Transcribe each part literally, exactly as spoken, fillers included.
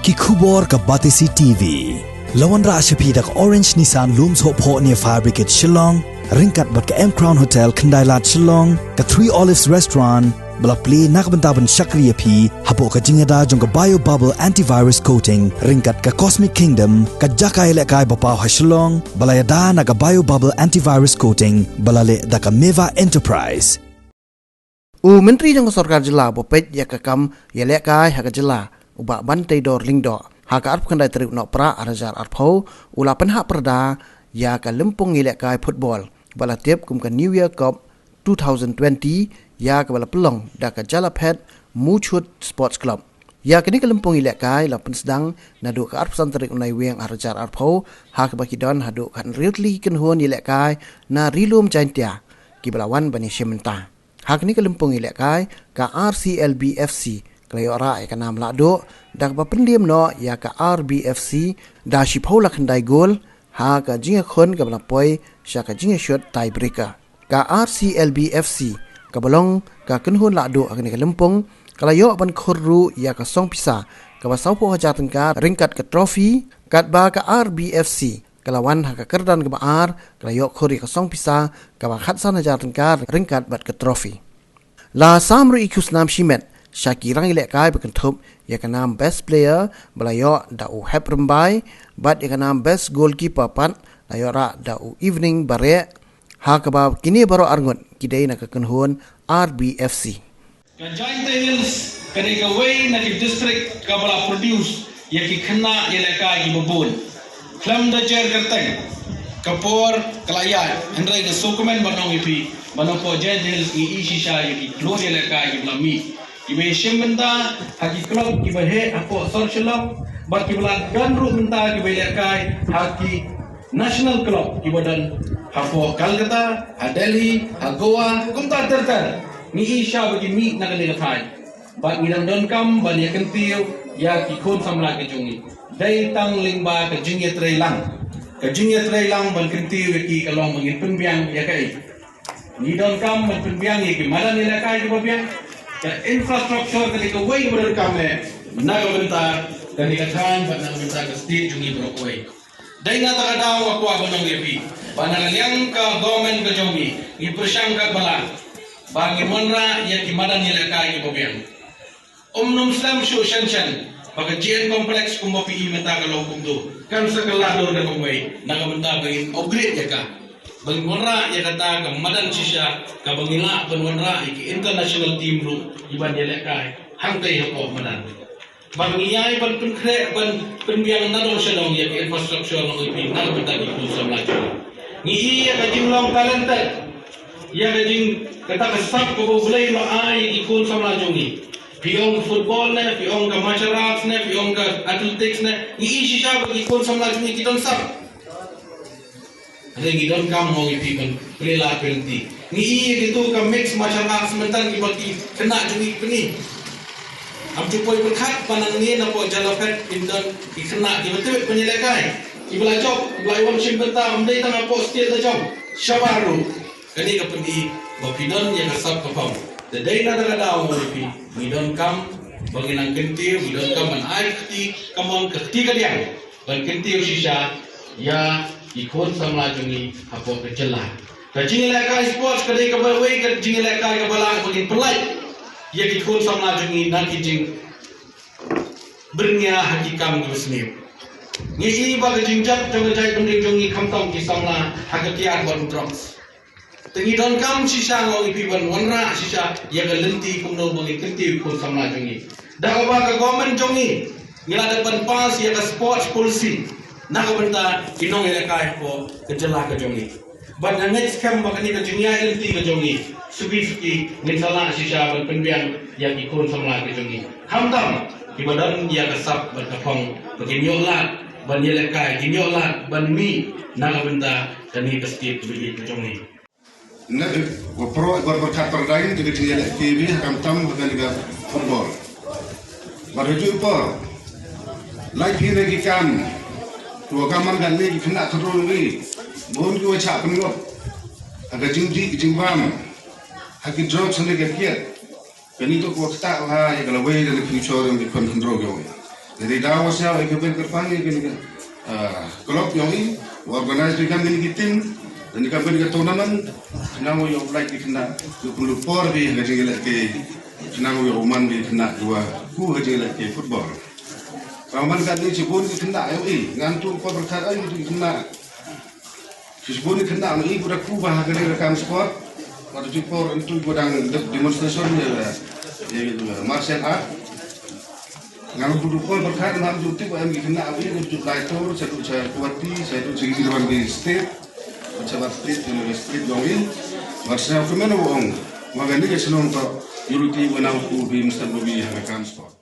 Ki khubor ka Batesi T V. La wanrah sha phi da ka Orange Nissan Lum Sohphoh near Fire Brigade Shillong, ryngkat bad ka M Crown Hotel Khyndailad Shillong, ka Three Olives Restaurant, ba la plie na ka bynta ban shakri ïa phi hapoh ka jingïada jong ka Bio Bubble Antivirus Coating, ryngkat ka Cosmic Kingdom, ka jaka ïalehkai ba paw ha Shillong, ba la ïada na ka Bio Bubble Antivirus Coating, ba la leh da ka Meva Enterprise. U Myntri jong ka Sorkar Jylla uba peit ïa ka kam ïalehkai ha ka jylla, u Bah Banteidor Lyngdoh, ha ka arphew khyndai tarik u Nohprah arhajar arphew, u la pynhap pyrda ïa ka lympung ïalehkai football ba la tip kum ka New Year Cup two thousand twenty, ïa kaba la pynlong da ka Jalaphet Muchut Sports Club. Ïa kane ka lympung ïalehkai la pynsdang naduh ka arphew san tarik u Naiwieng arhajar arphew, ha kaba ki don haduh ka hynriew tylli ki kynhun ïalehkai na Ri Lum Jaintia kiba la wan ban ïashim bynta. Ha kane ka lympung ïalehkai, ka R C L B F C ka la ïoh rah ïa ka nam lahduh, da kaba pynliem noh ïa ka R B F C da shiphew la khyndai gol, ha ka jingïakhun kaba la poi sha ka jingïashut tiebreaker. Ka R C L B F C kaba long ka kynhun lahduh ha kane ka lympung, ka la ïoh ban khur ruh ïa ka song pisa kaba sawphew hajar tyngka ryngkat ka trophy, katba ka R B F C ka la wan ha ka kyrdan kaba ar, ka la ïoh khur ïa ka song pisa kaba khatsan hajar tyngka ryngkat bad ka trophy. La sam ruh ïa ki khusnam shimet sha ki rangïalehkai ba kynthup ïa ka nam best player ba la ïoh da u Hep Rymbai, bad ïa ka nam best goalkeeper pat la ïoh rah da u Evening Bareh, ha kaba kine baroh arngut ki dei na ka kynhun R B F C. Ka Jaintia Hills ka dei kawei na ki district kaba la produce ïa ki khynnah ïalehkai kiba bun. Khlem da jer kyrteng, ka por ka la ïaid, hynrei nga sngewkmen ban ong ïa phi ba napoh Jaintia Hills ngi i shisha ïa ki khluid ïalehkai kiba la mih, kiba ïashim bynta ha ki club kiba heh hapoh sor Shillong, bad kiba la don ruh mynta kiba ïalehkai ha ki national club kiba don hapoh Calcutta, ha Delhi, ha Goa, kumta ter ter. Ngi i shisha ba ki mih na kane ka thaiñ. Bad ngi dang donkam ban ïa kyntiew ïa ki khun samla ki jong ngi. Dei tang lyngba ka jingïatreilang, ka jingïatreilang ban kyntiew ïa ki ka long ba ngin pynbiang ïa kaei. Ngi donkam ban pynbiang ïa ki madan ïalehkai kiba biang. Ka infrastructure ka dei kawei kaba donkam eh na ka bynta kane ka thaiñ bad na ka bynta ka state jong ngi baroh kawei. Dei na kata ka daw nga kwah ban ong ïa phi ba na ka liang ka government ka jong ngi, ngi pyrshang katba lah ba ngin wanrah ïa ki madan ïalehkai kiba biang. Ym nym slem shuh shen shen ba ka G N Complex kumba phi i mynta ka long kumto, kan sa kylla dur da kumwei na ka bynta ba ngin upgrade ïa ka, ba ngin wanrah ïa kata ka madan shisha kaba ngi lah ban wanrah ïa ki international team ruh kiban ïalehkai hangtei hapoh madan. Ba ngi ïai ban pynkhreh ban pynbiang na dong sha dong ïa ka infrastructure, long ïa phi na ka bynta ki khun samla jong ngi. Ngi i ïa ka jinglong talented, ïa ka jing, kata ka sap kaba U Blei u la ai ïa ki khun samla jong ngi. Phi ong ka football ne, phi ong ka martial arts ne, phi ong ka athletics ne, ngi i shisha ba ki khun samla jong ngi ki don sap. Hynrei ngi donkam, ong ïa phi, ban plie lad plie lynti. Ngi i ïa kito ka mixed martial arts mynta kiba ki khynnah jong ngi ki pyni. Ngam ju poi pyrkhat ba nangne napoh Jalaphet kin don ki khynnah kiba tbit ban ïalehkai, kiba la jop, kiba la wan shim bynta, ym dei tang hapoh state la jop, shabar ruh. Kane ka pyni ba phi don ïa ka sap ka phong. Te dei na kata ka daw, ong ïa phi, ngi donkam ba ngin nang kyntiew, ngi donkam ban ai ka kti kamon, ka kti kadiang, ban kyntiew shisha ïa ki khun samla jong ngi hapoh ka jylla. Ka jingïalehkai sports ka dei kawei ka jingïalehkai kaba lah ban pynlait ïa ki khun samla jong ngi na ki jingbyrngia ha ki kam kiba sniew. Ngi i ba ka jingjot jong ka jaitbynriew jong ngi khamtam ki samla ha ka kiad bad u drugs. Te ngi donkam shisha, nga ong ïa phi, ban wanrah shisha ïa ka lynti kumno ba ngin kyntiew ïa ki khun samla jong ngi. Da kaba ka government jong ngi, ngi la dep ban pass ïa ka sports policy na ka bynta ki nongïalehkai hapoh ka jylla ka jong ngi. Bad nga ngeit skhem ba kane ka jingïaid lynti ka jong ngi, suki suki ngin sa lah shisha ban pynbiang ïa ki khun samla ki jong ngi, khamtam kiba don ïa ka sap bad ka phong, ba kin ïoh lad ban ïalehkai, kin ïoh lad ban mih na ka bynta kane ka state kaba ïeit ka jong ngi. Nga, eh, ba pyrshah, ba pyrkhat pyrdain te ka jingïalehkai ha khamtam ha kane ka football. Bad ha juh i por, lait phi na ki kam, to ka man kane ki khynnah khynroo ngi, bun kiwa shah pynngop ha ka jingdih ka jingbam, ha ki drugs ne ka kiad. Kane to ka ktah bha ïa ka lawei da ka future jong ki khun khynroo ki ong. Dei daw wa sñiaw ïa ka bynta kyrpang ïa kane ka, ah, club yong i, wa organize ïa kane ka team, lane ka bynta ka tournament, sñiaw wa ïoh like ïa kane, ïoh pynlut por bha ha ka jingïalehkai, sñiaw wa ïoh man bha ïa kane, wa ku ha ka jingïalehkai football. Ka man ka dei shibun ïa kane yong i, ngan tu por pyrkhat ai ïa kane. Shisbun i khynnah ngi ba da ku bha ha kane ka kam sport. Wat ju por ntu ba dang dep demonstration ïa, ïa, ïa martial art. Ngan pynduh por pyrkhat ngan ju tip ba em ki khynnah ba ïa ju lai tur sha tu sha Guwahati sha tu sha ki ban ki state. Sha ba state ïa state jong i. Martial art kmen ba ong. Ma kane ka shnong to unity ba nang ku bi mstan ba bi ha ka kam sport.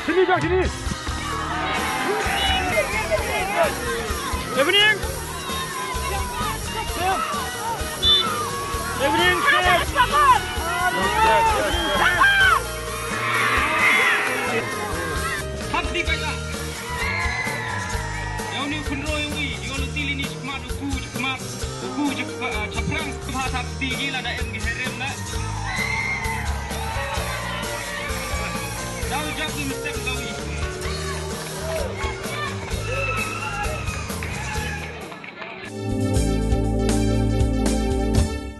Sini, Jack, sini. Evening. Evening, sir. Hap di kaya. Ïa une u khynroo ïa u ngi, ïa u lynti lini shakhmat, u ku shakhmat, u ku shap-, ah, shaphrang, bha thap di ngi lada em ngi herem na. Dau Jap ni mesti ketahui.